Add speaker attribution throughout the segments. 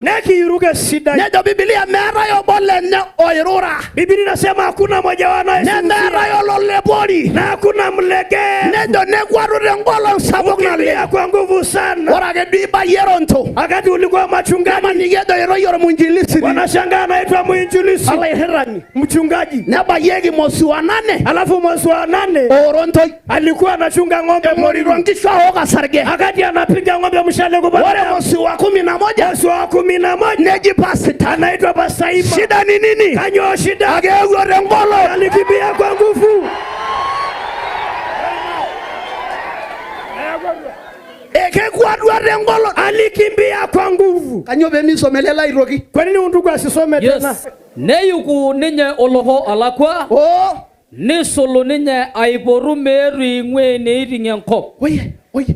Speaker 1: Nekiiruka esidai.
Speaker 2: Nejo Bibilia meetae obo lenye oirura.
Speaker 1: Biblia inasema hakuna mmoja wao
Speaker 2: Nemeetae
Speaker 1: anayesinzia
Speaker 2: ololepori.
Speaker 1: Na hakuna mlegee.
Speaker 2: Nejo nekwatu tengolong sapuk
Speaker 1: Ukimbia
Speaker 2: naleng.
Speaker 1: Kwa nguvu sana.
Speaker 2: Ore ake duo ibayie Ronto.
Speaker 1: Wakati ulikuwa machungani,
Speaker 2: Nemaniki ejo iroyie ormwinjilisi.
Speaker 1: Wanashangaa anaitwa mwinjilisi,
Speaker 2: Olairrirani.
Speaker 1: Mchungaji.
Speaker 2: Nebayieki mwezi wa nane.
Speaker 1: Alafu mwezi wa nane
Speaker 2: Orontoi.
Speaker 1: Alikuwa anachunga ng'ombe
Speaker 2: Eng'orito
Speaker 1: porini.
Speaker 2: nkishu aok osarge.
Speaker 1: Wakati anapiga ng'ombe mshale kupata
Speaker 2: Ore
Speaker 1: damu.
Speaker 2: Mwezi wa kumi na moja.
Speaker 1: Mwezi wa 11
Speaker 2: Neji pasita.
Speaker 1: Anaitwa Pastor Ima.
Speaker 2: Shida ni nini?
Speaker 1: Kanyoo shida?
Speaker 2: Akeewuo tengolon.
Speaker 1: Alikimbia kwa nguvu.
Speaker 2: Ekekwatua tengolon.
Speaker 1: Alikimbia kwa nguvu.
Speaker 2: Kanyoo pemisoma ele aitoki?
Speaker 1: Kwa nini undugu asisome tena?
Speaker 3: Yes. Neyuku ninye oloko olakua
Speaker 2: Oh.
Speaker 3: nisulu ninye aipotu meetu ing'ua eneiting enkop.
Speaker 2: Oye, oye.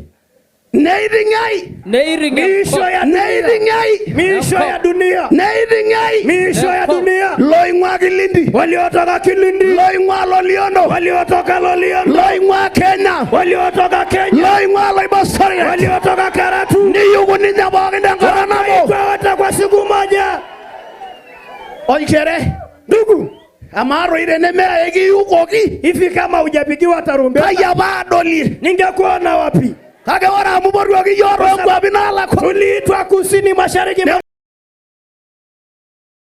Speaker 2: Neiting ai.
Speaker 3: Neiting
Speaker 1: Miisho
Speaker 3: enkop.
Speaker 1: Ya dunia.
Speaker 2: Neiting ai.
Speaker 1: Miisho ya dunia.
Speaker 2: Neiting ai.
Speaker 1: Miisho ya dunia.
Speaker 2: Loing'ua Kilindi.
Speaker 1: Waliotoka Kilindi.
Speaker 2: Loing'ua Loliondo.
Speaker 1: Waliotoka Loliondo.
Speaker 2: Loing'ua Kenya.
Speaker 1: Waliotoka Kenya.
Speaker 2: Loing'ua Loibosoria.
Speaker 1: Waliotoka Karatu.
Speaker 2: Niyuku ninye pookin tenkata nabo.
Speaker 1: Wakaitwa wote kwa siku moja.
Speaker 2: Olchere.
Speaker 1: Ndugu,
Speaker 2: Amaa toi tenemee ekiyukoki.
Speaker 1: Hivi kama hujapigiwa tarumbeta,
Speaker 2: Kai apa adolie?
Speaker 1: Ningekuona wapi?
Speaker 2: Kake ore amu ipotuoki iyiok toonkuapi naalakua.
Speaker 1: Tuliitwa kusini mashariki.